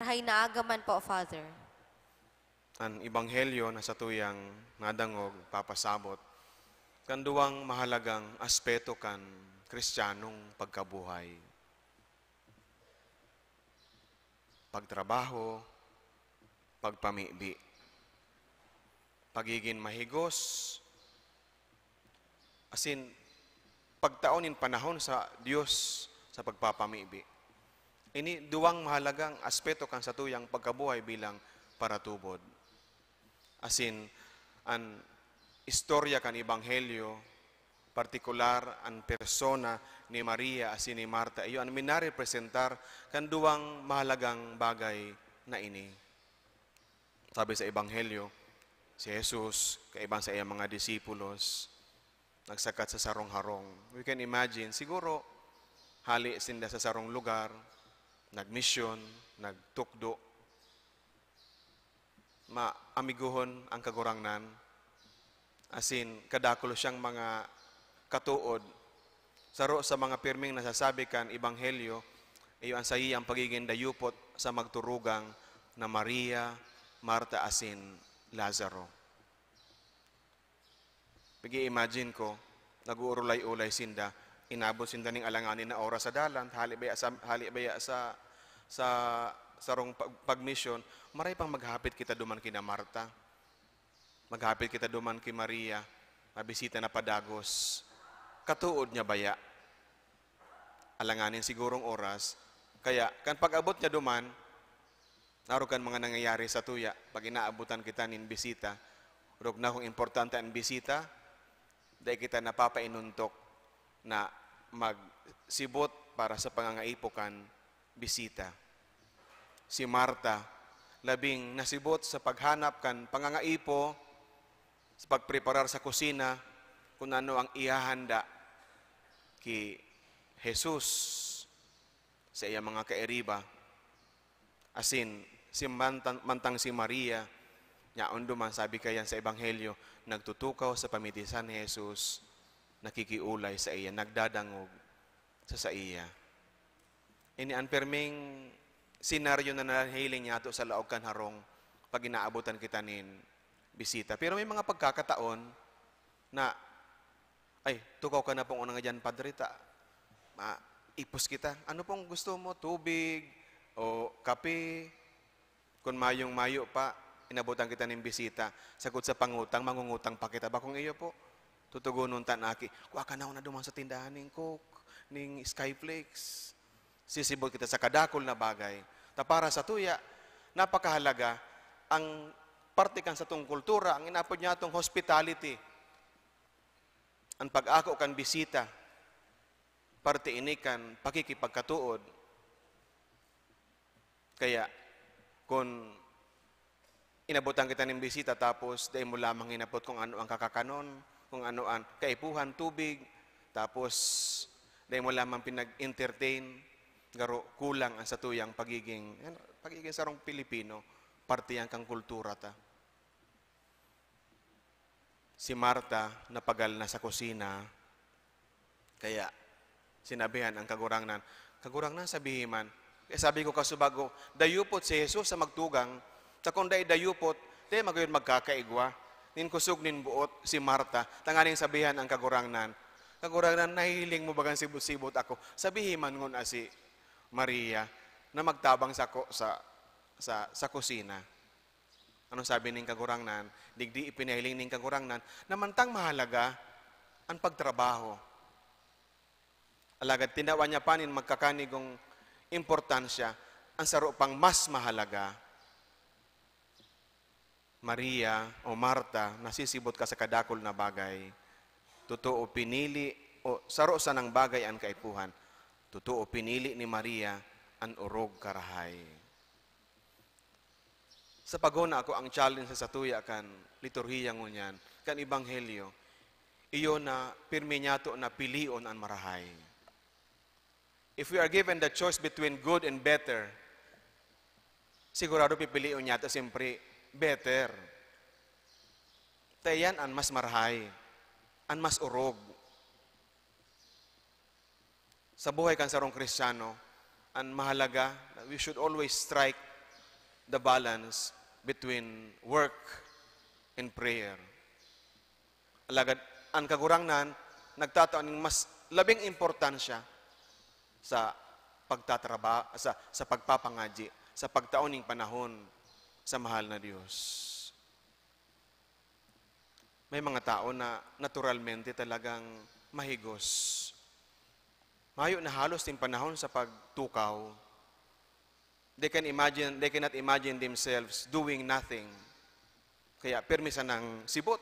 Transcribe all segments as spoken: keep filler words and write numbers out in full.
Hay naaga man po, Father. An ebanghelyo na satuyang nadangog papasabot kan duwang mahalagang aspeto kan Kristiyanong pagkabuhay. Pagtrabaho, pagpamibi, pagigin mahigos, asin pagtao nin panahon sa Dios sa pagpapamibi. Ini duwang mahalagang aspeto kan satuyang pagkabuhay bilang paratubod. Asin an istorya kan ebanghelyo, partikular an persona ni Maria asin ni Marta, iyo an minarepresentar kan duwang mahalagang bagay na ini. Sabi sa ebanghelyo, si Jesus kaiba sa iyang mga disipulos nagsakat sa sarong harong. We can imagine, siguro hali sinda sa sarong lugar, nagmisyon, nagtukdo. Maamiguhon ang Kagurangnan, asin kadakul siyang mga katood. Saro sa mga pirming nasasabi kan ebanghelyo, iyo an saiyang pagigin dayupot sa magturugang na Maria, Marta asin Lazaro. Pag-i-imagine ko, nag-uurulay-ulay sinda, inabot sinda ning alanganin na oras sa dalan, hali baya sa, hali baya sa, sa sarong pag, pagmisyon, maray pang maghapit kita duman kina Marta. Maghapit kita duman ki Maria, mabisita na padagos. Katood niya baya? Alanganin sigurong oras, kaya kan pag-abot niya duman, arog kan mga nangyayari sa tuya, pag inaabutan kita nin bisita, orog na kung importante an bisita, dai kita napapainuntok na magsibot para sa pangangaipo kan bisita. Si Marta, labing nasibot sa paghanap kan pangangaipo, sa pagpreparar sa kusina, kung ano ang ihahanda ki Jesus sa iyang mga kairiba. Asin, si mantang, mantang si Maria, yaon duman, sabi kayan sa Ebanghelyo, nagtutukaw sa pamitisan ni Jesus, nakikiulay sa iya, nagdadangog sa saiya. Ini an perming senaryo na nahiling niyato sa laog kan harong pag inaabotan kita nin bisita. Pero may mga pagkakataon na, "Ay, tukaw ka na pong una nga dyan, Padre, ta maipos kita. Ano pong gusto mo? Tubig? O kape?" Kun mayong-mayo pa, inabotan kita nin bisita. Sagkod sa pangutang, mangungutang pa kita. Bakong iyo po, tutugonon ta na aki, "Kua ka na duman sa tindahan ning Coke, ning Skyflakes." Sisibot kita sa kadakul na bagay. Ta para sa tuya, napakahalaga ang parte kan satong kultura, ang inapod niya atong hospitality. Ang pag-ako kan bisita, parte ini kan pakikipagkatuod. Kaya, kun inabotan kita nin bisita tapos dai mo lamang hinapot kung ano ang kakakanon, kung ano ang kaipuhan, tubig, tapos dai mo lamang pinag-entertain, garo kulang ang satuyang pagiging, ano, pagiging sarong Pilipino, parte yan kang kultura ta. Si Marta napagal na sa kusina, kaya sinabihan ang Kagurangnan, "Kagurangnan, sabihi man." Kaya sabi ko kasubago, dayupot si Jesus sa magtugang, ta kun dai dayupot, dai man gayud magkakaigwa. Nin kusog nin buot si Marta, tanganing sabihan ang Kagurangnan, "Kagurangnan, nahihiling mo bagang sibot-sibot ako? Sabihi man ngun asi Maria na magtabang sako sa, sa, sa kusina." Ano sabi ning Kagurangnan? Digdi ipinahiling ning Kagurangnan na mantang mahalaga an pagtrabaho. Alagad tinawan niya pa nin magkakanigong importansya an saro pang mas mahalaga. Maria o Marta, nasisibot ka sa kadakul na bagay. Totoo, pinili o saro sanang bagay an kaipuhan. Totoo, pinili ni Maria an orog karahay. Sa paghona ako ang challenge sa satuya kan liturhiya ngunyan, kan ebanghelyo, iyo na pirmi niyato na pilion an marahay. If we are given the choice between good and better, sigurado pipilion niyato siyempre better. Ta iyan an mas marahay, an mas orog. Sa buhay kan sarong Kristiyano, an mahalaga, we should always strike the balance between work and prayer. Alagad an Kagurangnan nagtatao ning mas labing importansya sa pagtatraba-, sa, sa pagpapangadyi, sa pagtao ning panahon sa mahal na Dios. May mga tao na naturalmente talagang mahigos. Mayo na halos ning panahon sa pagtukaw. They can imagine, they cannot imagine themselves doing nothing. Kaya pirmi sanang sibot.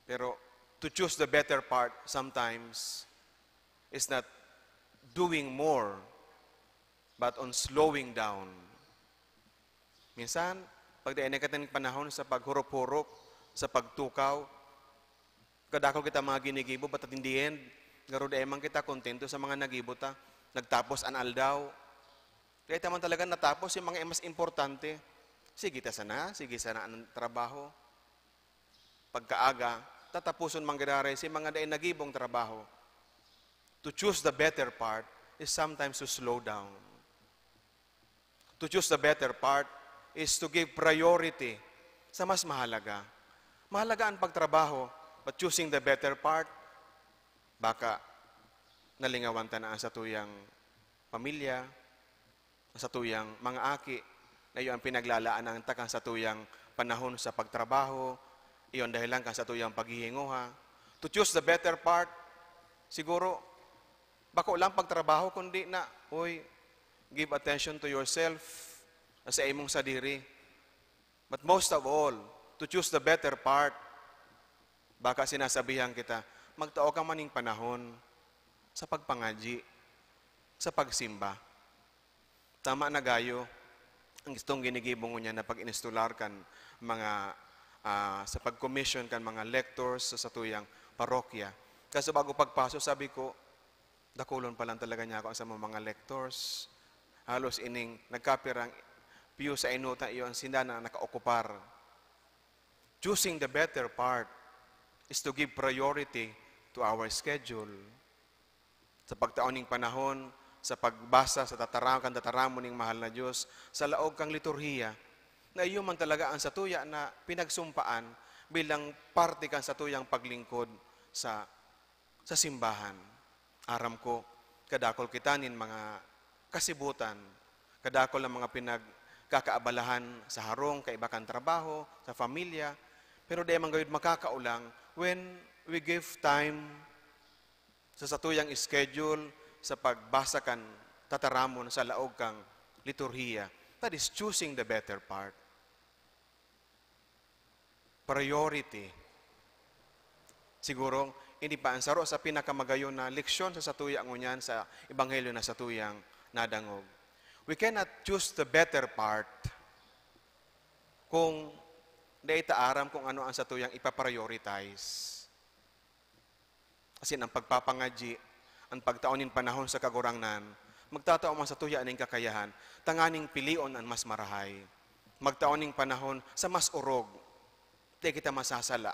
Pero to choose the better part sometimes is not doing more, but on slowing down. Minsan, pag dai na kita ning panahon sa paghurop-hurop, sa pagtukaw, kadakul kita mga ginigibo, but at in the end, garo dai man kita kontento sa mga nagibo ta. Nagtapos an aldaw. Kaya ta man talaga natapos yung mga mas importante. Sige ta sana, sige sana ang trabaho. Pagkaaga, tatapuson man giraray si mga dai nagibong trabaho. To choose the better part is sometimes to slow down. To choose the better part is to give priority sa mas mahalaga. Mahalaga ang pagtrabaho, but choosing the better part, baka nalingawan ta na ang satuyang pamilya, ang satuyang mga aki, na iyo ang pinaglalaanan ta kan satuyang panahon sa pagtrabaho, iyo ang dahilan kan satuyang paghihinguha. To choose the better part, siguro, bako lang pagtrabaho, kundi na, uy, give attention to yourself, sa imong sadiri. But most of all, to choose the better part. Baka sinasabihan kita, magtao ka man ning panahon sa pagpangadyi, sa pagsimba. Tama na gayo, ang gustong ginigibo ngunyan na pag-instolar kan mga, ah, sa pag-commission kan mga lectors sa satuyang parokya. Kaso bago pagpasok, sabi ko, dakulon pa lang talaga niya ako sa mga, mga lectors. Halos ining nagkapirang piyo sa inutan, iyo ang sinda na nakaokupar. Choosing the better part is to give priority to our schedule. Sa pagtao ning panahon, sa pagbasa, sa tataram-, kan tataramon ning mahal na Diyos, sa laog kang liturhiya, na iyo man talaga ang satuya na pinagsumpaan bilang parte kan satuyang paglingkod sa, sa simbahan. Aram ko, kadakol kita nin mga kasibutan, kadakol ang mga pinagkakaabalahan sa harong, kaiba kan trabaho, sa pamilya, pero di man gayud makakaolang when we give time sa satuyang schedule sa pagbasa kan tataramon sa laog kang liturhiya. That is choosing the better part. Priority. Siguro, ini pa ang saro sa pinakamagayon na leksyon sa satuya ngunyan sa ebanghelyo na satuyang nadangog. We cannot choose the better part kung dai ta aram kung ano ang satuyang ipa-prioritize. Asin ang pagpapangadyi, ang pagtao nin panahon sa Kagurangnan, magtatao man satuya nin kakayahan, tanganing pilion an mas marahay. Magtao nin panahon sa mas orog. Di kita masasala.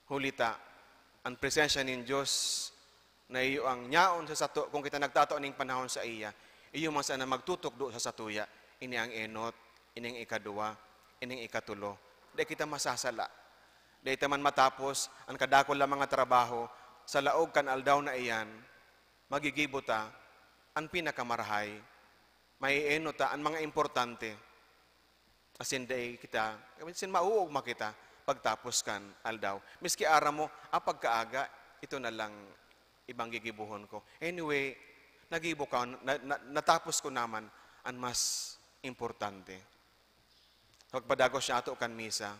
Huli ta, ang presensya nin Dios na iyo ang nyaon sa sato, kung kita nagtatao ning panahon sa iya, iyo man sana magtutukdo sa satuya. Ini ang enot, ini ang ikaduwa, ini ang ikatulo. Di kita masasala. Dai ta man matapos an kadakul na mga trabaho sa laog kan aldaw na iyan, magigibo ta an pinakamarahay, maienot ta an mga importante, asin dai kita, asin mauugma kita pagtapos kan aldaw. Miski aram mo, ah, pagkaaga, ito na lang ibang gigibohon ko. Anyway, nagibo ka, na, na, natapos ko naman an mas importante. Pagpadagos niyato kan misa,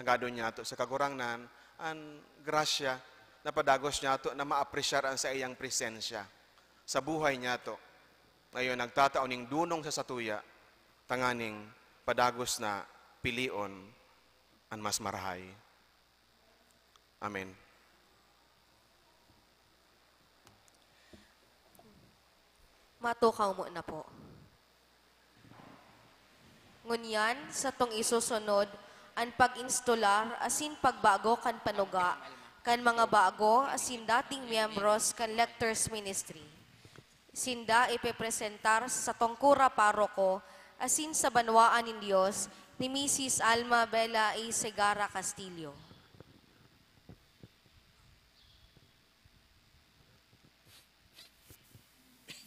hagadon niyato sa Kagurangnan an grasya na padagos niyato na maapresyar an saiyang presensya sa buhay niyato. Ngayon, nagtatao ning dunong sa satuya, tanganing padagos na pilion an mas marahay. Amen. Matukaw mo na po. Ngunyan, satong isusunod an pag-instolar asin pagbago kan panuga kan mga bago asin dating miyembros kan Lectors Ministry. Sinda ipepresentar sa satong kura paroko asin sa banwaan nin Dios ni Misis Alma Bella A. Segarra Castillo.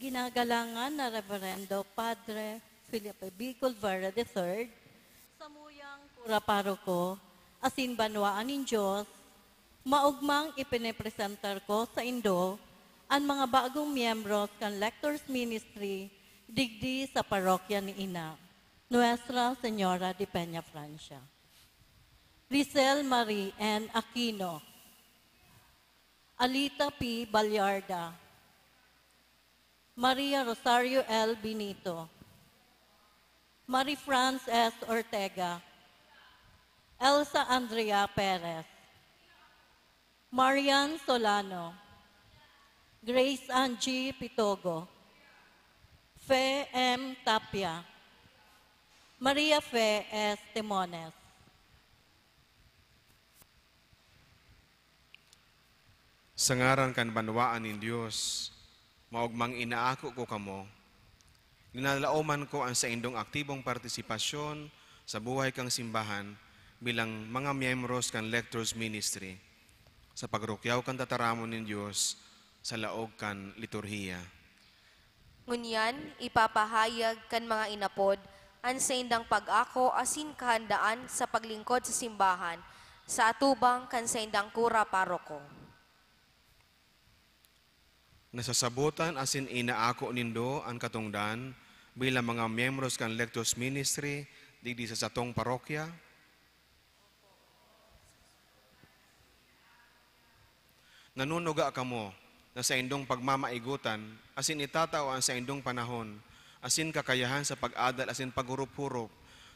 Ginagalangan na Reverendo Padre Felipe B. Culvera the third, samuyang kura paroko asin banwaan nin Dios, maogmang ipinipresentar ko saindo an mga bagong miyembros kan Lectors Ministry digdi sa parokya ni Ina, Nuestra Señora de Peñafrancia. Rizel Marie N. Aquino, Alita P. Ballarda, Maria Rosario L. Benito, Marie France S. Ortega, Elsa Andrea Perez, Marian Solano, Grace Ann G. Pitogo, Fe M. Tapia, Maria Fe S. Timones. Sa ngaran kan banwaan nin Dios, maogmang inaako ko kamo. Linalaoman ko an saindong aktibong partisipasyon sa buhay kan simbahan bilang mga miyembros kan Lectors Ministry, sa pagrukyaw kan tataramon nin Dios sa laog kan liturhiya. Ngunyan, ipapahayag kan mga inapod an saindang pag-ako asin kahandaan sa paglingkod sa simbahan sa atubang kan saindang kura paroko. Nasasabotan asin inaako nindo an katongdan bilang mga miyembros kan Lectors Ministry digdi sa satong parokya? Nanunuga kamo na saindong pagmamaigotan asin itatao an saindong panahon asin kakayahan sa pag-adal asin paghurup-hurup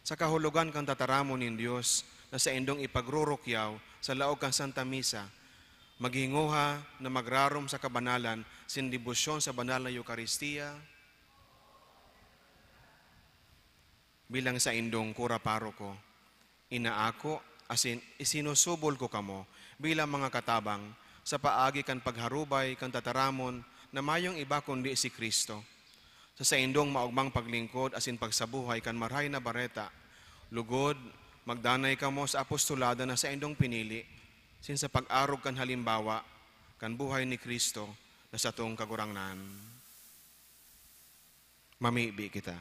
sa kahulogan kan tataramon nin Dios na saindong ipagrurukyaw sa laog kan Santa Misa, maghingoha na magrarom sa kabanalan sin debosyon sa banal na Eukaristia? Bilang saindong kura paroko, inaako asin isinusubol ko kamo bilang mga katabang sa paagi kan pagharubay kan tataramon na mayong iba kundi si Cristo. Sa saindong maogmang paglingkod asin pagsabuhay kan Marahay na Bareta, lugod, magdanay kamo sa apostolado na saindong pinili, sin sa pag-arog kan halimbawa kan buhay ni Cristo na satong Kagurangnan. Mamibi kita.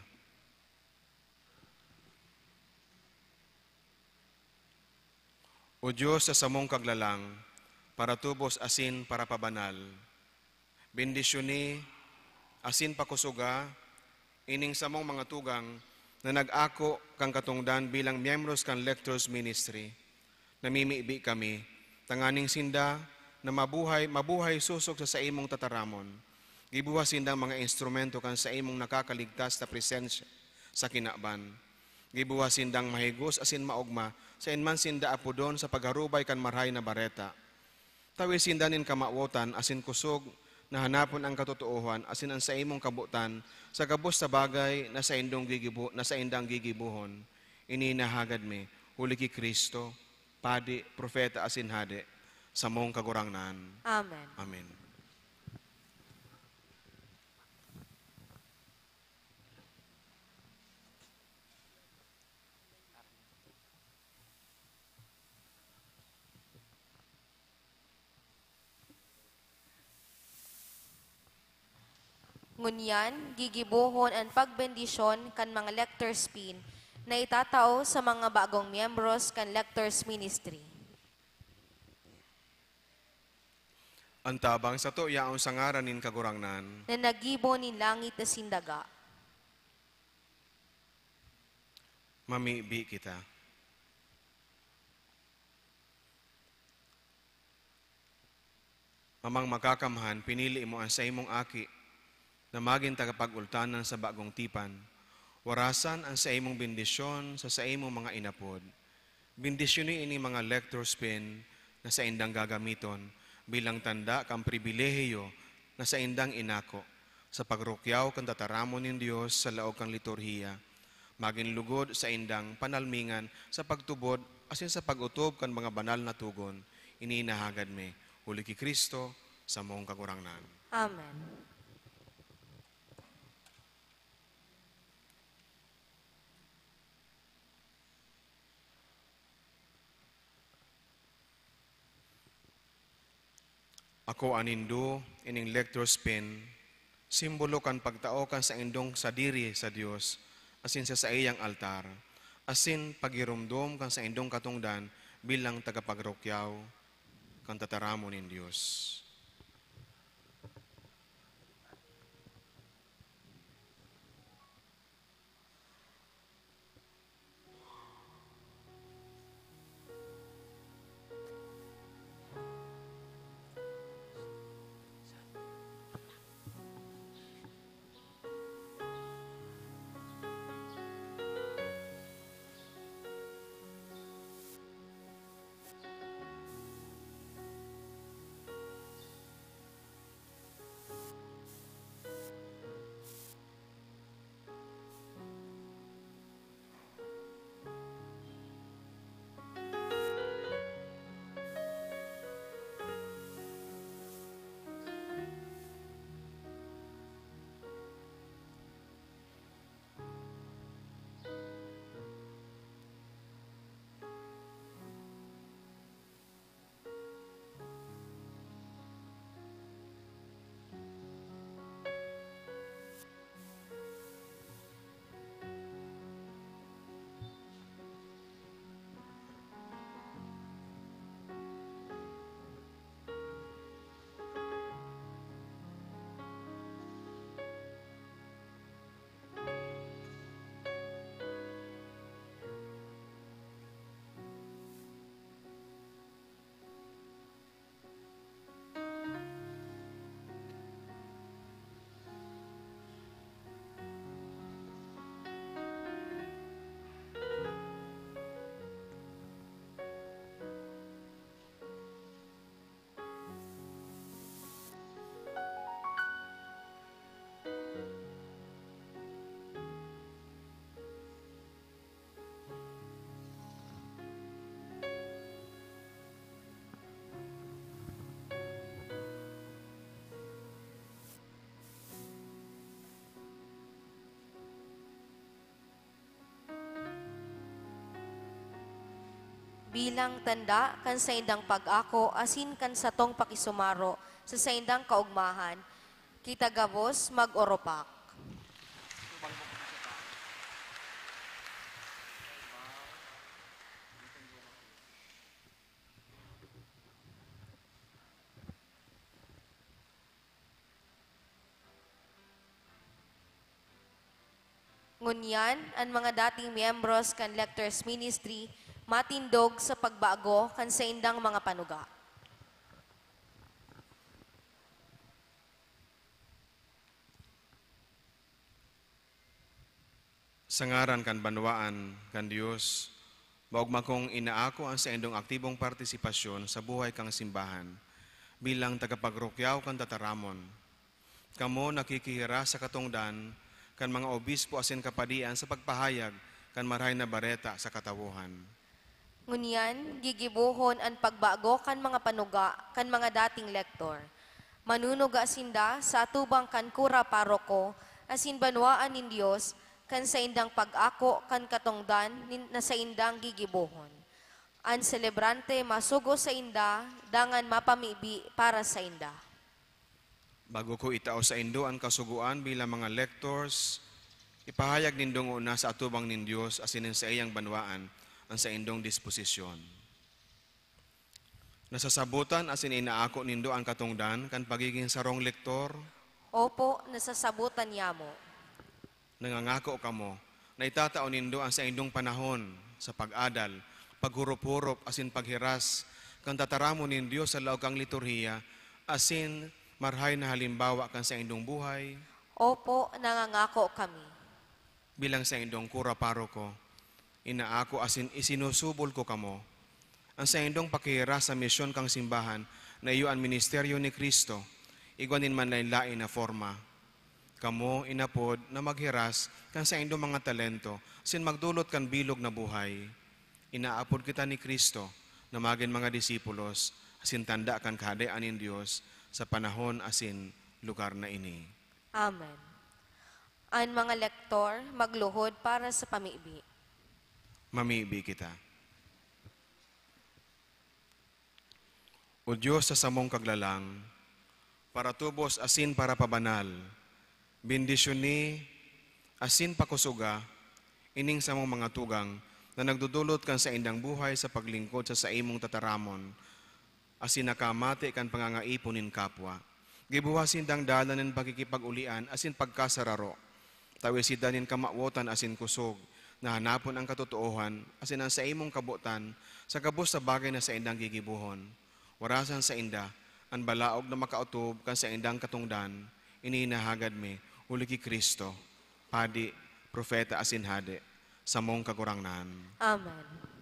O Dios sa samong kaglalang, paratubos asin parapabanal, bendisyoni asin pakusoga ining samong mga tugang na nag-ako kan katongdan bilang miyembros kan Lectors Ministry. Namimibi kami, tanganing sinda na mabuhay, mabuhay sosog sa saimong tataramon. Gibuha sindang mga instrumento kan saimong nakakaligtas na presensya sa kinaban. Gibuha sindang mahigos asin maogma, saen man sinda apodon sa pagharubay kan Marahay na Bareta. Tawi sinda nin kamawotan asin kusog na hanapon an katotoohan asin an saimong kabotan sa gabos na bagay na saindong gigibo-, na saindang gigibohon. Ini nahagad mi, huli ki Cristo, Padi, Propeta asin Hade, samong Kagurangnan. Amen. Amen. Ngunyan, gigibohon an pagbendisyon kan mga Lectors Pin na itatao sa mga bagong miyembros kan Lectors Ministry. An tabang sato yaon sa ngaran nin Kagurangnan. Na naggibo nin langit asin daga. Mamibi kita. Amang Makakamhan, pinili mo an saimong Aki na magin tagapagultanan sa bagong tipan. Warasan an saimong bendisyon sa saimong mga inapod. Bendisyoni ini mga Lectors Pin na saindang gagamiton bilang tanda kan pribilehiyo na saindang inako sa pagrukyaw kan tataramon nin Dios sa laog kan liturhiya. Magin lugod saindang panalmingan sa pagtubod asin sa pag-otob kan mga banal na togon. Ini nahagad mi, huli ki Cristo, samong Kagurangnan. Amen. Akoa nindo ining lector's pen, simbolo kan pagtao kan saindong sadiri sa Dios asin sa saiyang altar, asin paghiromdom kan saindong katongdan bilang tagapagrukyaw kan tataramon nin Dios. Bilang tanda kan saindang pag-ako asin kan satong pakisumaro sa saindang kaogmahan, kita gabos mag-oropak. Ngunyan, an mga dating miyembros kan Lectors Ministry matindog sa pagbago kan saindang mga panuga. Sa ngaran kan banwaan kan Dios, maogma kong inaako an saindong aktibong partisipasyon sa buhay kan simbahan bilang tagapagrukyaw kan tataramon. Kamo nakikihiras sa katongdan kan mga obispo asin kapadian sa pagpahayag kan Marahay na Bareta sa katawohan. Ngunyan, gigibohon an pagbago kan mga panuga kan mga dating lektor. Manunuga sinda sa atubang kan kura paroko asin banwaan nin Dios kan saindang pag-ako kan katongdan nin, na saindang gigibohon. An selebrante masugo sainda dangan mapamibi para sainda. Bago ko itao saindo an kasugoan bilang mga lectors, ipahayag nindo ngona sa atubang nin Dios asin nin saiyang banwaan an saindong disposisyon. Nasasabotan asin inaako nindo an katongdan kan pagigin sarong lektor? Opo, nasasabotan nyamo. Nangangako kamo na itatao nindo an saindong panahon sa pag-adal, paghurup-hurup asin paghiras kan tataramon nin Dios sa laog kan liturhiya asin marahay na halimbawa kan saindong buhay? Opo, nangangako kami. Bilang saindong kura paroko, inaako asin isinusubol ko kamo. An saindong pakihiras sa misyon kan simbahan na iyo an ministeryo ni Cristo, igwa nin manlaen-laen na forma. Kamo inapod na maghiras kan saindong mga talento asin magdolot kan bilog na buhay. Inaapod kita ni Cristo na magin mga disipulos asin tanda kan Kahadean nin Dios sa panahon asin lugar na ini. Amen. An mga lektor magluhod para sa pamibi. Mamibi kita. O Dios sa samong kaglalang, Paratubos asin parapabanal. Bendisyoni asin pakusoga ining samong mga tugang na nagdodolot kan saindang buhay sa paglingkod sa saimong tataramon asin nakamate kan pangangaipo nin kapwa. Gibuha sindang dalan nin pakikipag-ulian asin pagkasararo. Tawi sinda nin kamawotan asin kusog na hanapon an katotoohan asin an saimong kabotan sa gabos na bagay na saindang gigibohon. Warasan sainda an balaog na makaotob kan saindang katongdan. Ini inahagad mi huli ki Cristo, Padi, Propeta asin Hade, samong Kagurangnan. Amen.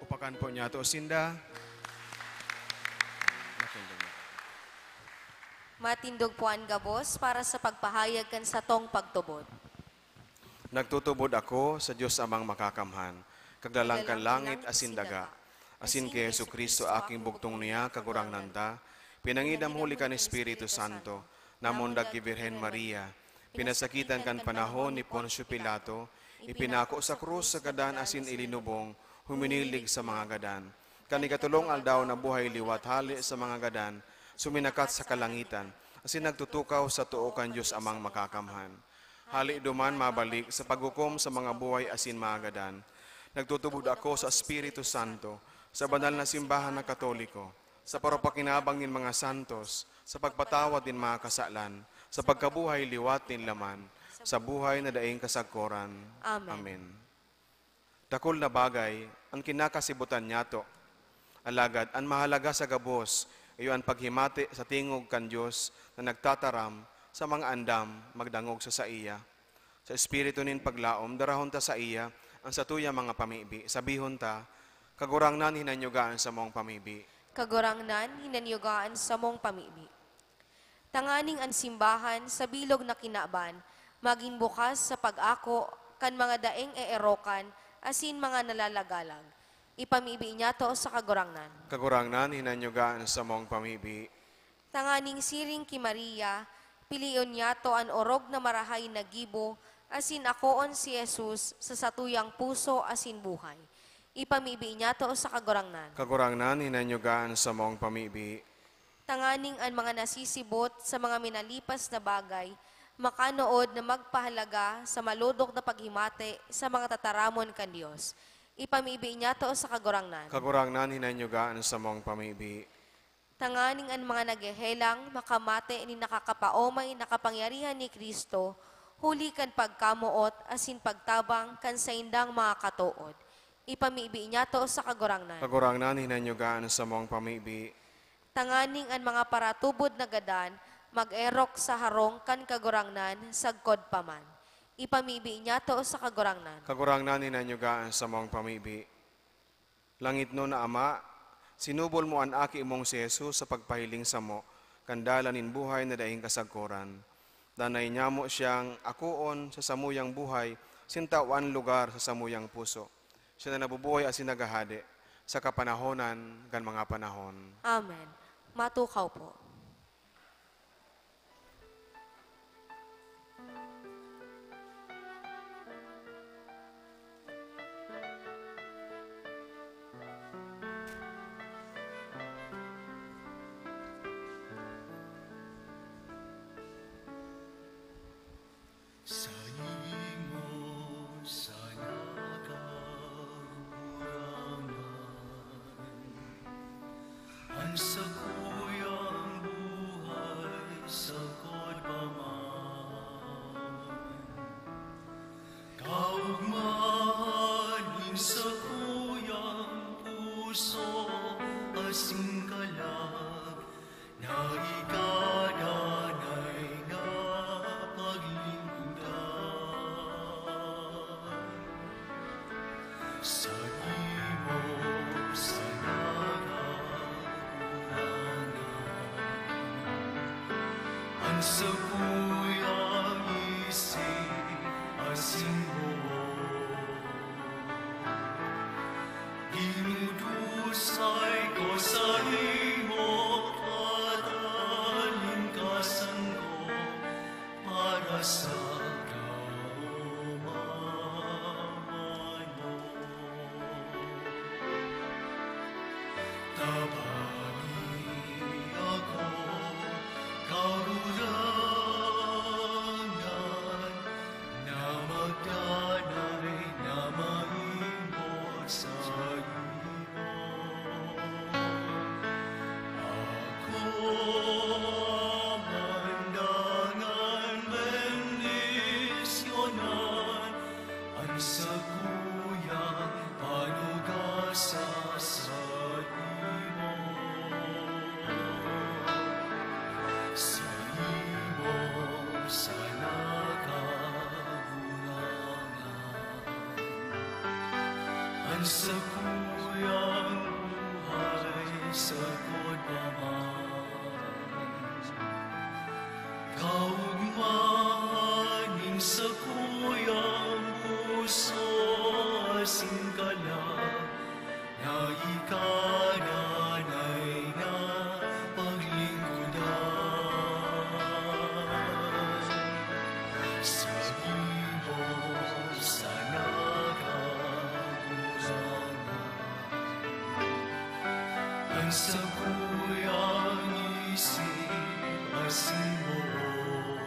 Upakan po niyato sinda. Matindog po an gabos para sa pagpahayag kan satong pagtubod. Nagtutubod ako sa Dios Amang Makakamhan, Kaglalang kan langit asin daga, asin ki Jesu-Cristo, aking bugtong niya, Kagurangnan ta, pinangidam huli kan Espiritu Santo, namundag ki Birhen Maria, pinasakitan kan panahon ni Poncio Pilato, ipinako sa krus sa gadan asin ilinubong, huminilig sa mga gadan. Kan ikatolong aldaw nabuhay liwat hale sa mga gadan, suminakat sa kalangitan, asin nagtutukaw sa too kan Dios Amang Makakamhan. Hale duman mabalik sa paghukom sa mga buhay asin mga gadan. Nagtutubod ako sa Espiritu Santo, sa banal na simbahan na Katoliko, sa paropakinabang nin mga santos, sa pagpatawad nin mga kasalan, sa pagkabuhay liwat nin laman, sa buhay na daing kasagkoran. Amen. Amen. Dakul na bagay an kinakasibutan niyato. Alagad an mahalaga sa gabos iyo an paghimati sa tingog kan Dios na nagtataram sa mga andam magdangog sa saiya. Sa espiritu nin paglaom, darahon ta saiya an satuyang mga pamibi. Sabihon ta, "Kagurangnan, hinanyuga an samong pamibi." Kagurangnan, hinanyuga an samong pamibi. Tanganing an simbahan sa bilog na kinaban magin bukas sa pag-ako kan mga daing eerokan asin mga nalalagalag. Ipamibi niyato sa Kagurangnan. Kagurangnan, hinanyuga an samong pamibi. Tanganing siring ki Maria, pilion niyato an orog na marahay na gibo, asin akoon si Jesus sa satuyang puso asin buhay. Ipamibi niyato sa Kagurangnan. Kagurangnan, hinanyuga an samong pamibi. Tanganing an mga nasisibot sa mga minalipas na bagay makanood na magpahalaga sa malodok na paghimati sa mga tataramon kan Dios. Ipamibi niyato sa Kagurangnan. Kagurangnan, hinanyuga an samong pamibi. Tanganing an mga naghehelang makamate nin nakakapaomay na kapangyarihan ni Cristo, huli kan pagkamoot asin pagtabang kan saindang mga katood. Ipamibi niyato sa Kagurangnan. Kagurangnan, hinanyuga an samong pamibi. Tanganing an mga paratubod na gadan mag-erok sa harong kan Kagurangnan sagkod pa man. Ipamibi niyato sa Kagurangnan. Kagurangnan, hinanyuga an samong pamibi. Langitnon na Ama, sinubol mo an Aki mong si Jesus sa pagpahiling samo kan dalan nin buhay na daing kasagkoran. Danay nyamo siyang akoon sa samuyang buhay, sintawan lugar sa samuyang puso. Siya na nabubuhay asin naghahade sa kapanahonan kan mga panahon. Amen. Matukaw po. Saimo sana Kagurangnan, an sakuyang buhay sagkod pa man. Sakuyang puso asin kalag na ikadanay na paglingkodan. Sa imo sana kakurangan an sakuyang isip asin boot. Dinudusay ko sa imo katalingkasan ko para sa kaomawan mo. Tabangi ako, Kagurangnan, na magdanay na mahimbot saimo. Ako man dangan bendisyonan an sakuyang panugasa sa imo. Sa imo sana kagurangan an sakuyang buhay sagkod pa man. Kaogmahan nin sakuyang puso asin kalag na ikadanay na paglingkodan. Sa imo sana kagurangan an sakuyang isip asin boot.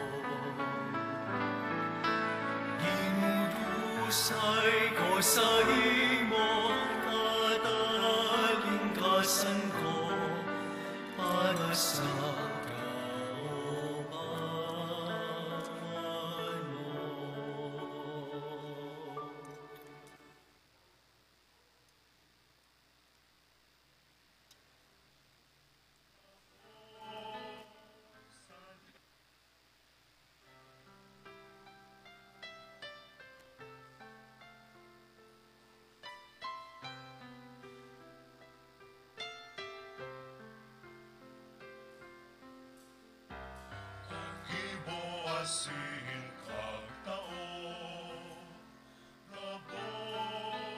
Dinudusay ko sa imo katalingkasan ko para sa kaomawan mo. Kagibo asin kagtao, gabos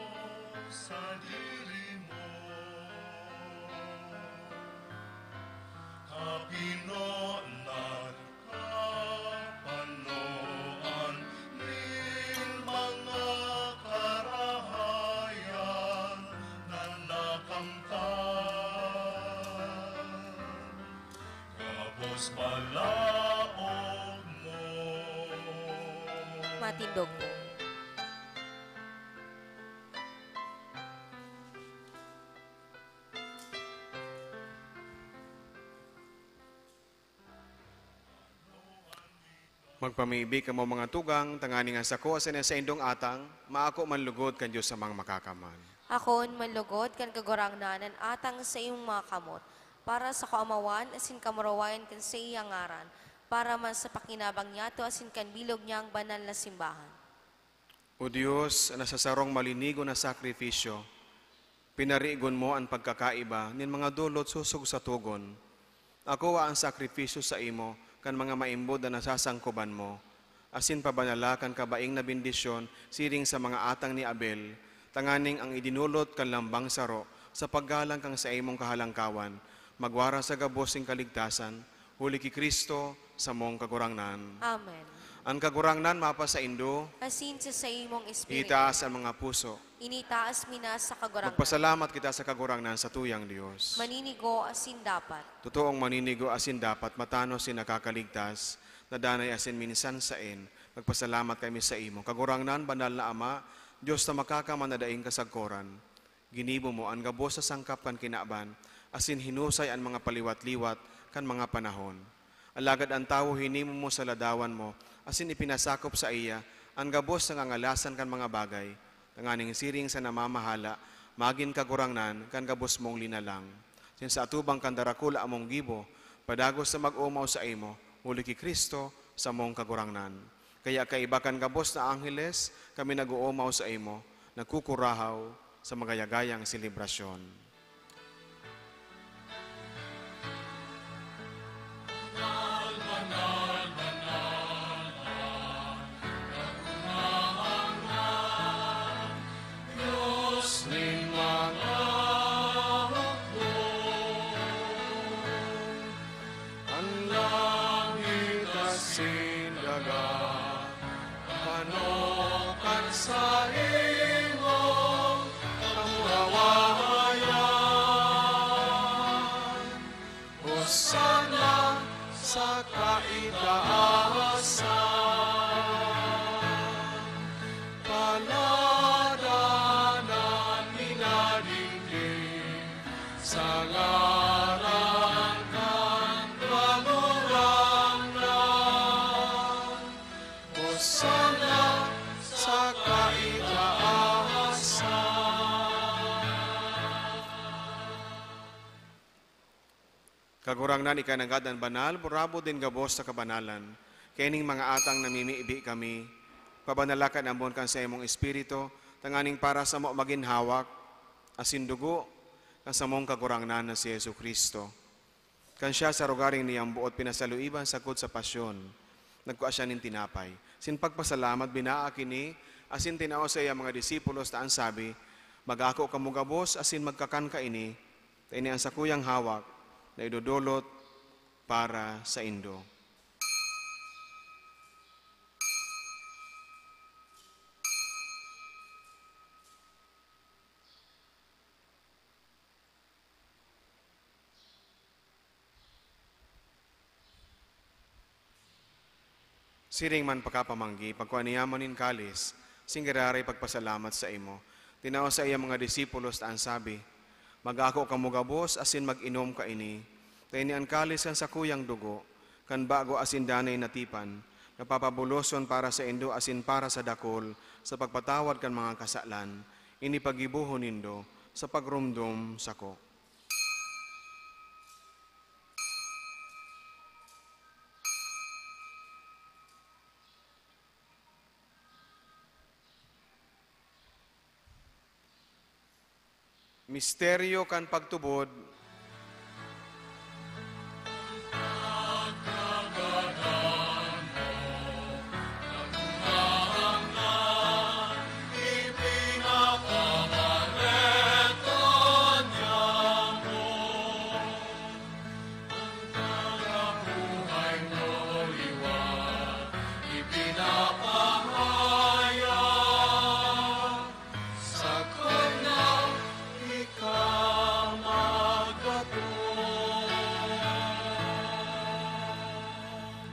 sadiri mo. Kapinonan, kapanoan nin mga karahayan na nakamtan. Gabos balaog mo. Matindog po. Magpamibi kamo, mga tugang, tanganing an sako asin an saindong atang maako man lugod kan Dios Amang Makakaman. Akoon man lugod kan Kagurangnan an atang sa imong mga kamot, para sa kaomawan asin kamurawayan kan saiyang ngaran, para man sa pakinabang niyato asin kan bilog niyang banal na simbahan. O Dios, na sa sarong malinigo na sakrifisyo, pinarigon mo an pagkakaiba nin mga dolot sosog sa togon. Akoa an sakrifisyo saimo kan mga maimbod na nasasangkoban mo, asin pabanala kan kabaing na bendisyon siring sa mga atang ni Abel, tanganing ang idinolot kan lambang saro sa paggalang kan saimong kahalangkawan magwara sa gabos nin kaligtasan, huli ki Cristo, samong Kagurangnan. Amen. An Kagurangnan mapasaindo. Asin sa saimong espiritu. Itaas an mga puso. Initaas mi na sa Kagurangnan. Magpasalamat kita sa Kagurangnan, satuyang Dios. Maninigo asin dapat. Totoong maninigo asin dapat, matanos asin nakakaligtas, na danay asin minsan saen. Magpasalamat kami saimo, Kagurangnan, banal na Ama, Dios na makakaman na daing kasagkoran. Ginibo mo an gabos sa sangkap kan kinaban, asin hinusay an mga paliwat-liwat kan mga panahon. Alagad an tawo hinimo mo sa ladawan mo, asin ipinasakop saiya an gabos na ngangalasan kan mga bagay, tanganing siring sa namamahala, magin kagurangnan kan gabos mong linalang. Asin sa atubang kan darakula mong gibo, padagos na mag-omaw saimo, huli ki Cristo, samong Kagurangnan. Kaya kaiba kan gabos na angheles, kami nag-oomaw saimo, nagkukurahaw sa magayagayang selebrasyon. Diyos nin mga hukbo, an langit asin daga, panokan saimong kamurawayan. Hosanna sa kaitaasan. Palad an minadingding sa ngaran kan Kagurangnan. Hosanna sa kaitaasan. Kagurangnan, ika nanggad an banal, burabod nin gabos sa kabanalan. Kaining mga atang namimibi kami, pabanala kan ambon kan saimong Espiritu, tanganing para samo magin hawak asin dugo kan samong Kagurangnan na si Jesu-Cristo. Kan siya sa rogaring niyang boot pinasaluiban sagkod sa pasyon, nagkua siya nin tinapay. Sin pagpasalamat, binaak ini, asin tinao sa iyang mga disipulos ta an sabi, "Mag-ako kamo gabos asin magkakan kaini, ta ini an sakuyang hawak na idodolot para saindo." Siring man pakapamanggi, pagkua niya man nin kalis, asin giraray pagpasalamat saimo. Tinao sa iya mga disipulos ta an sabi, "Mag-ako kamo gabos asin mag-inom kaini, ta ini an kalis kan sakuyang dugo, kan bago asin danay na tipan, na papabuloson para saindo asin para sa dakul sa pagpatawad kan mga kasalan. Ini paggibohon nindo sa pagromdom sako." Misteryo kan pagtubod.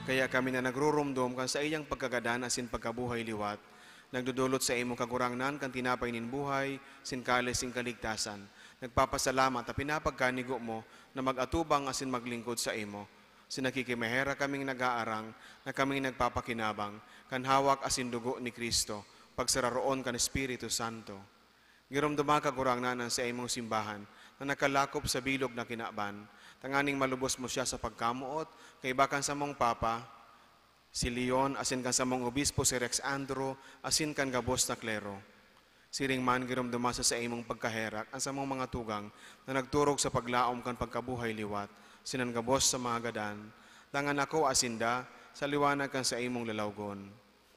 Kaya kami na nagruromdom kan saiyang pagkagadan asin pagkabuhay liwat, nagdodolot saimo, Kagurangnan, kan tinapay nin buhay, asin kalis nin kaligtasan. Nagpapasalamat ta pinapagkanigo mo na mag-atubang asin maglingkod saimo. Asin nakikimaherak kaming nag-aarang na kaming nagpapakinabang kan hawak asin dugo ni Cristo, pagsararoon kan Espiritu Santo. Giromdoma, Kagurangnan, an saimong simbahan na nakalakop sa bilog na kinaban, tanganing malubos mo siya sa pagkamoot, kaiba kan samong Papa, si Leon, asin kan samong obispo, si Rex Andro, asin kan gabos na klero. Siring man, giromdoma sa saimong pagkaherak an samong mga tugang na nagturog sa paglaom kan pagkabuhay liwat, asin an gabos sa mga gadan, dangan akoa sinda sa liwanag kan saimong lalawgon.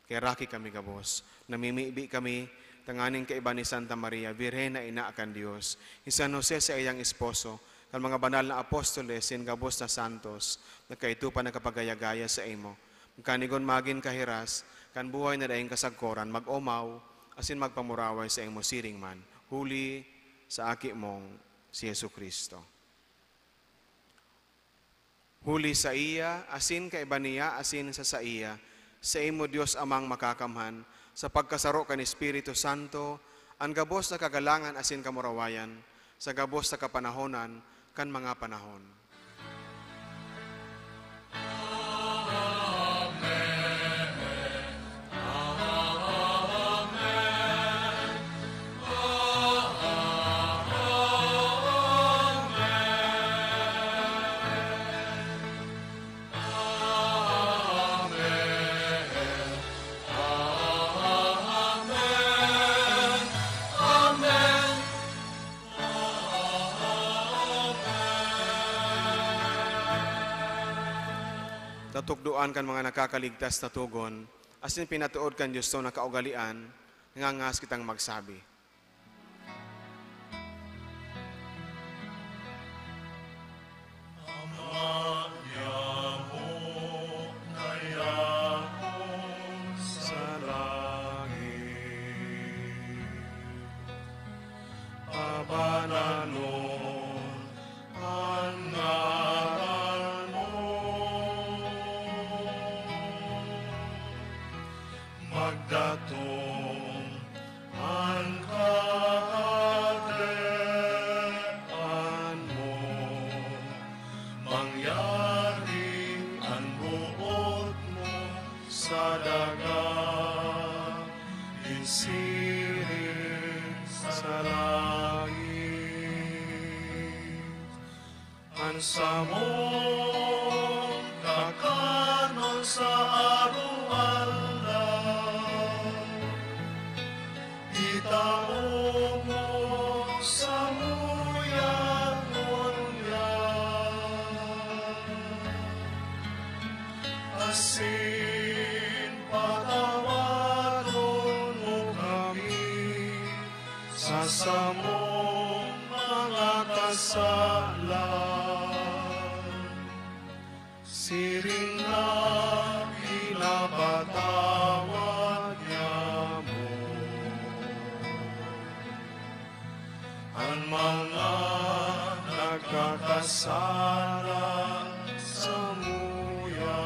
Kaheraki kami gabos. Namimibi kami tanganing kaiba ni Santa Maria, Birhen na Ina kan Dios, ni San Jose, saiyang esposo, kan mga banal na apostoles, asin gabos na santos, na kaidto pa nakapagaya-gaya saimo. Magkanigon magin kahiras kan buhay na daing kasagkoran, mag-omaw asin magpamuraway saimo siring man, huli sa Aki mong si Jesu-Cristo. Huli saiya, asin kaiba niya, asin sa saiya, saimo, Dios Amang Makakamhan, sa pagkasaro kan Espiritu Santo, an gabos na kagalangan asin kamurawayan, sa gabos na kapanahonan kan mga panahon. Amen. Amen. Sa tukdoan kan mga nakakaligtas na togon, asin pinatood kan Dios na kaugalean, nangangahas kitang magsabi. Ama niamo na yaon sa langit, pabananon an ngaran mo. Magdatong an Kahadean mo, mangyari an boot mo sa daga, nin siring sa langit. An samong kakanon sa araw-araw, itao mo samuya ngunyan, asin patawadon mo kami sa samong mga kasalan, siring na pinapatawad niamo an mga nagkakasala samuya.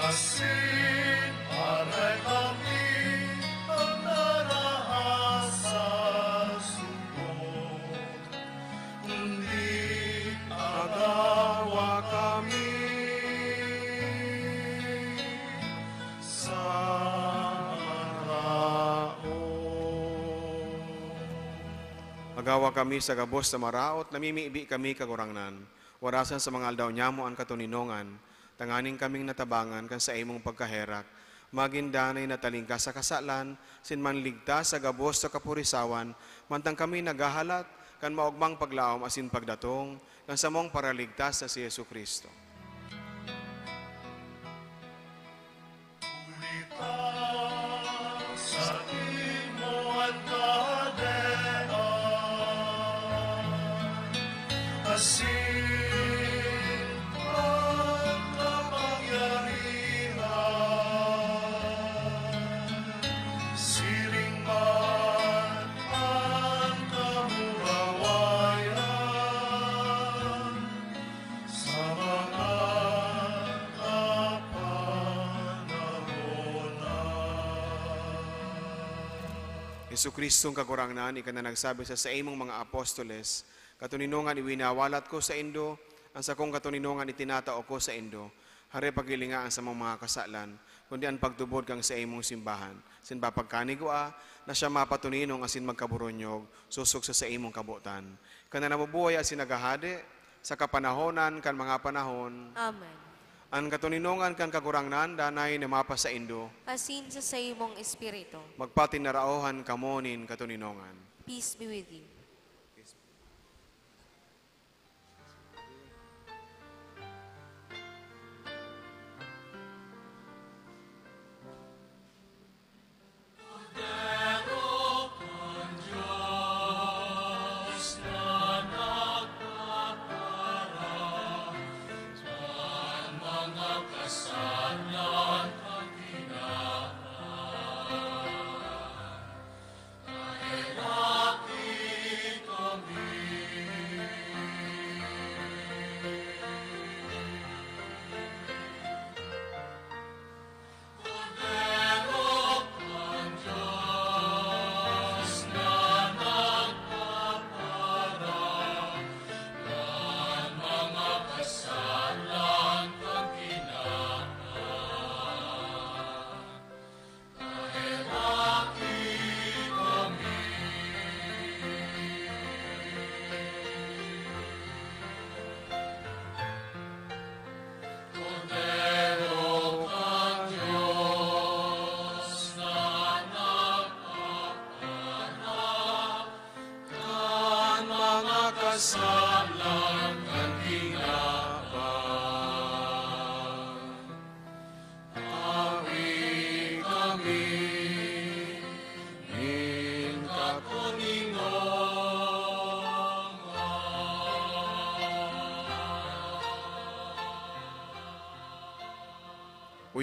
Asin aray kami an narahas sa sugod, kundi agawa kami sa maraot. Agawa kami sa gabos na maraot, namimibi kami, Kagurangnan. Warasan sa mga aldaw nyamo an katoninongan, tanganing kaming natabangan kan saimong pagkaherak, magin danay na talingkas sa kasalan, asin manligtas sa gabos sa kapurisawan, mantang kami naghahalat kan maogmang paglaom asin pagdatong kan samong Paraligtas na si Jesu-Cristo. Huli ta saimo an Kahadean, asin an kapangyarihan, siring man an kamurawayan, sa mga kapanahonan. Jesu-Cristong Kagurangnan, ika na nagsabi sa saimong mga apostoles, "Katoninongan iwinawalat ko saindo, an sakong katoninongan itinatao ko saindo." Hare, paghilinga an samong mga kasalan, kundi an pagtubod kan saimong simbahan, asin papagkanigwa na siya mapatoninong asin magkaboronyog, sosog sa saimong kabotan. Ika na nabubuhay asin naghahade sa kapanahonan kan mga panahon. Amen. An katoninongan kan Kagurangnan danay na mapasaindo. Asin sa saimong espiritu. Magpatinaraohan kamo nin katoninongan. Peace be with you. Kordero kan Dios na nagpapanak kan mga kasalan kan tinapay.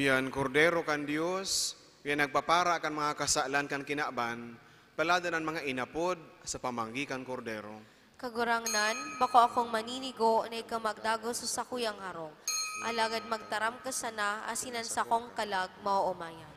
Yan, Kordero kan Dios, yan nagpapara kan mga kasalan kan kinaban, paladan an mga inapod sa pamanggi kan Kordero. Kagurangnan, bako akong maninigo na ika magdagos sa sakuyang harong. Alagad magtaram ka sana asin an sakong kalag maoomayan.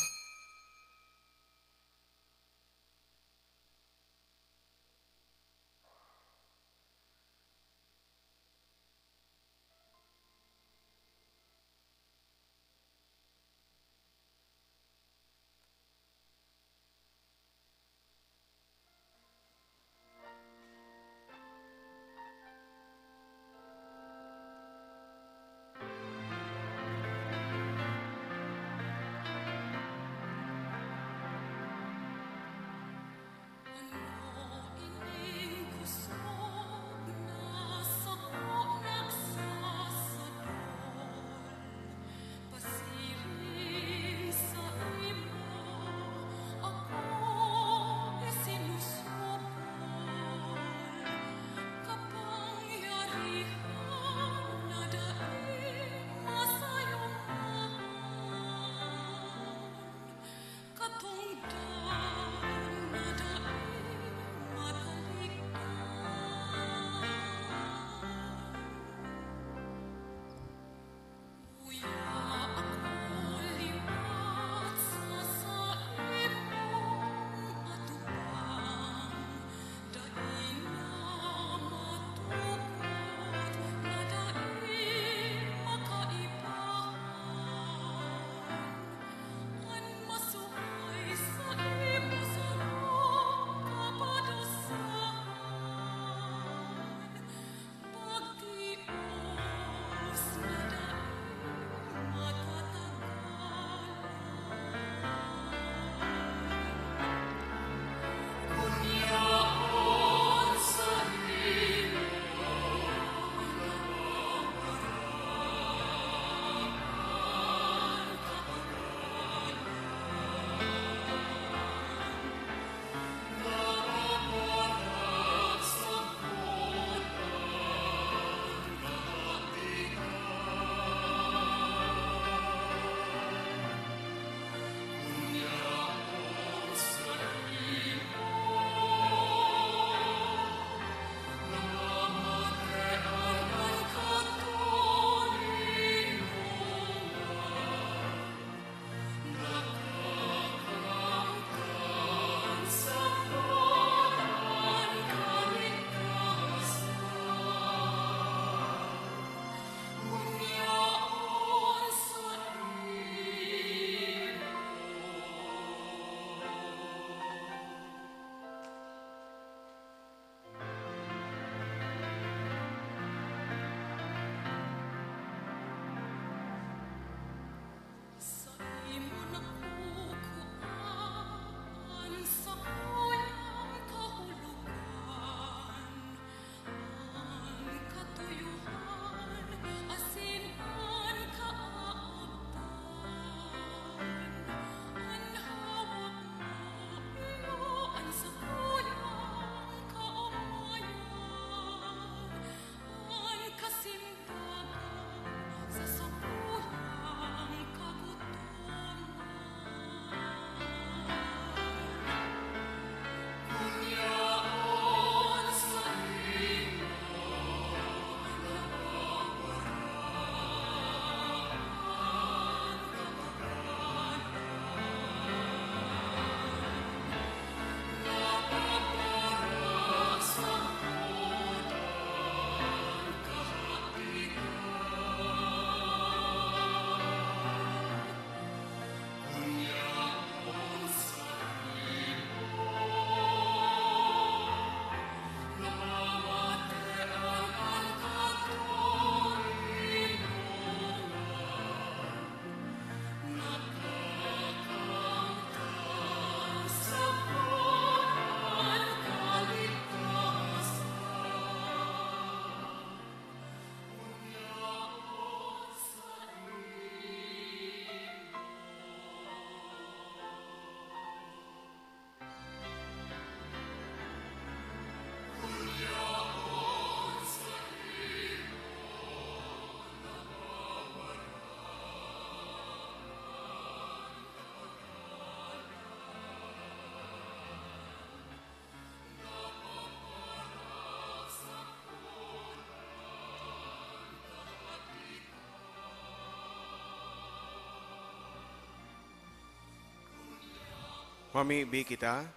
Mamibi kita.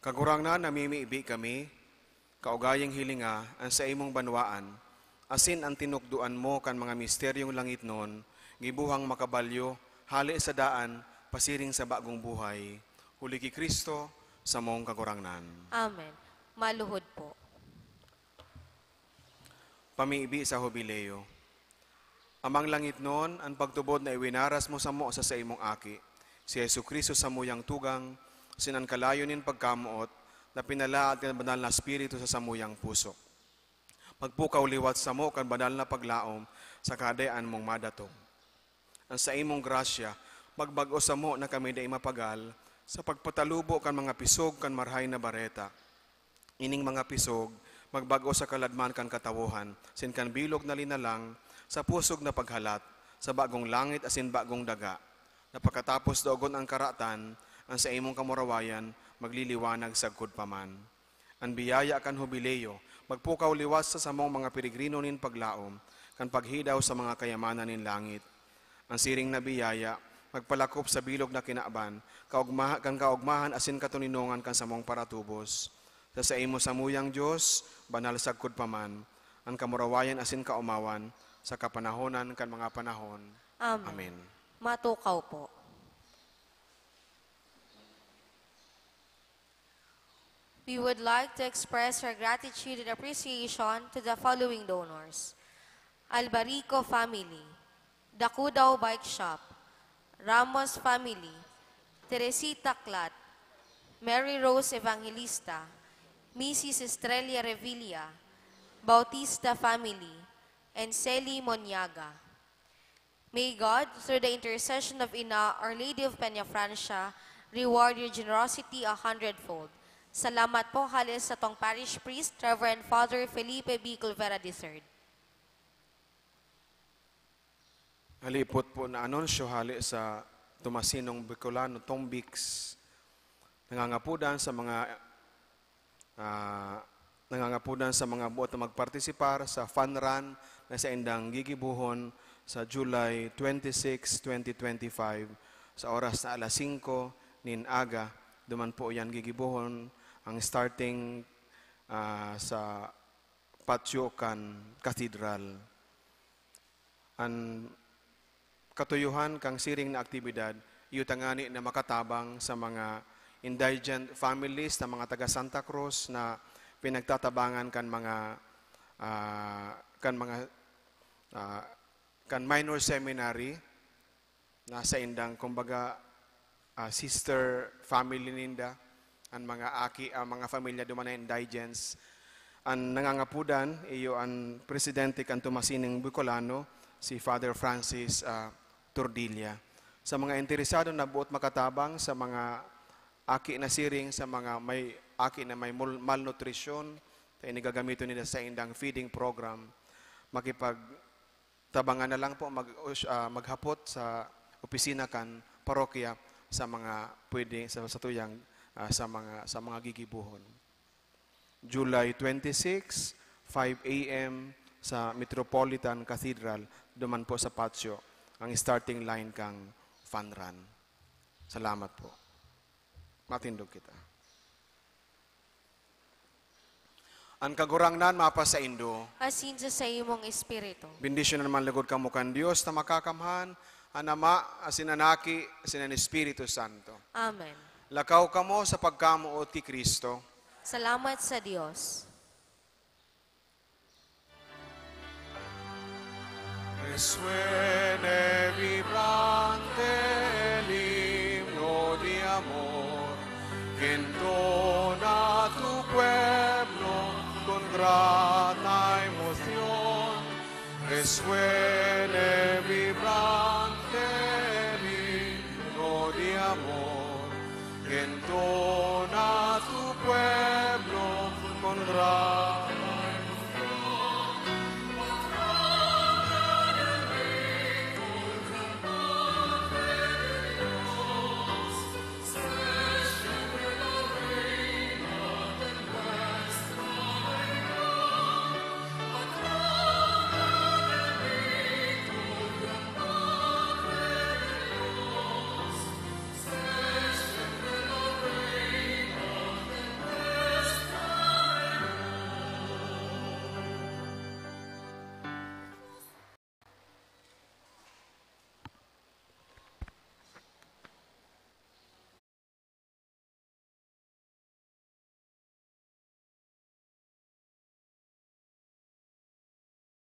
Kagurangnan, namimibi kami, kaugayang hilinga an saimong banwaan, asin an tinukdoan mo kan mga misteryong langitnon, gibohang makabalyo, hale sa daan, pasiring sa bagong buhay. Huli ki Cristo, samong Kagurangnan. Amen. Maluhod po. Pamibi sa Hubileo. Amang langitnon, an pagtubod na iwinaras mo samo sa saimong Aki, si Jesu-Cristo, samuyang tugang, asin an kalayo nin pagkamoot na pinalaad kan Banal na Espiritu sa samuyang puso. Magpukaw liwat samo kan banal na paglaom sa Kahadean mong madatong. An saimong grasya, magbag-o samo na kami dai mapagal sa pagpatalubo kan mga pisog kan Marahay na Bareta. Ining mga pisog, magbag-o sa kaladman kan katawohan, asin kan bilog na linalang, sa pusog na paghalat, sa bagong langit asin bagong daga, na pakatapos daogon an karatan, an saimong kamurawayan magliliwanag sagkod pa man. An biyaya kan Hubileo, magpukaw liwat sa samong mga peregrino nin paglaom kan paghidaw sa mga kayamanan nin langit. An siring na biyaya, magpalakop sa bilog na kinaban, kaugma-, kan kaogmahan asin katoninongan kan samong paratubos. Sa saimo samuyang Dios, banal sagkod pa man, an kamurawayan asin kaomawan, sa kapanahonan kan mga panahon. Amen. Amen. Matukaw po. We would like to express our gratitude and appreciation to the following donors: Albarico family, Dakudao Bike Shop, Ramos family, Teresita Clat, Mary Rose Evangelista, Missus Estrella Revilla, Bautista family, and Celi Moniaga. May God, through the intercession of Ina, Our Lady of Peñafrancia, reward your generosity a hundredfold. Salamat po, hale sa satong Parish Priest, Reverend Father Felipe B. Culvera the third. Halipot po na anunsyo hale sa Tomasinong Bicolano, Tombics. Nangangapudan sa mga, ah, nangangapudan sa mga buot na magpartisipar sa fun run na saindang gigibohon sa July twenty-six, twenty twenty-five, sa oras na alas singko nin aga. Duman po yan gigibohon ang starting, ah, sa patio kan Cathedral. An katuyuhan kan siring na aktibidad, iyo tangani na makatabang sa mga indigent families na mga taga Santa Cruz na pinagtatabangan kan mga, ah, kan mga, ah, kan minor seminary na saindang, kumbaga, ah, sister family ninda, an mga aki, ah, mga pamilya duman na indigents. An nangangapudan, iyo an presidente kan Tomasinong Bicolano, si Father Francis, ah, Tordilla. Sa mga interesado na buot makatabang sa mga aki na siring, sa mga may aki na may mul-, malnutrisyon, ta ini gagamiton nila sa indang feeding program, makipag- tabangan na lang po, mag-, us-, ah, maghapot sa opisina kan parokya sa mga pwede, sa, sa tuyang, ah, sa mga, sa mga gigibohon. July twenty-six, five A M sa Metropolitan Cathedral, duman po sa patio, ang starting line kang fun run. Salamat po. Matindog kita. An Kagurangnan mapasaindo. Asin sa saimong espiritu. Bendisyonan man lugod kamo kan Dios na Makakamhan, an Ama, asin an Aki, asin an Espiritu Santo. Amen. Lakaw kamo sa pagkamoot ki Cristo. Salamat sa Dios. Resuene vibrante el himno de amor que entona tu pueblo con grata emoción. Resuene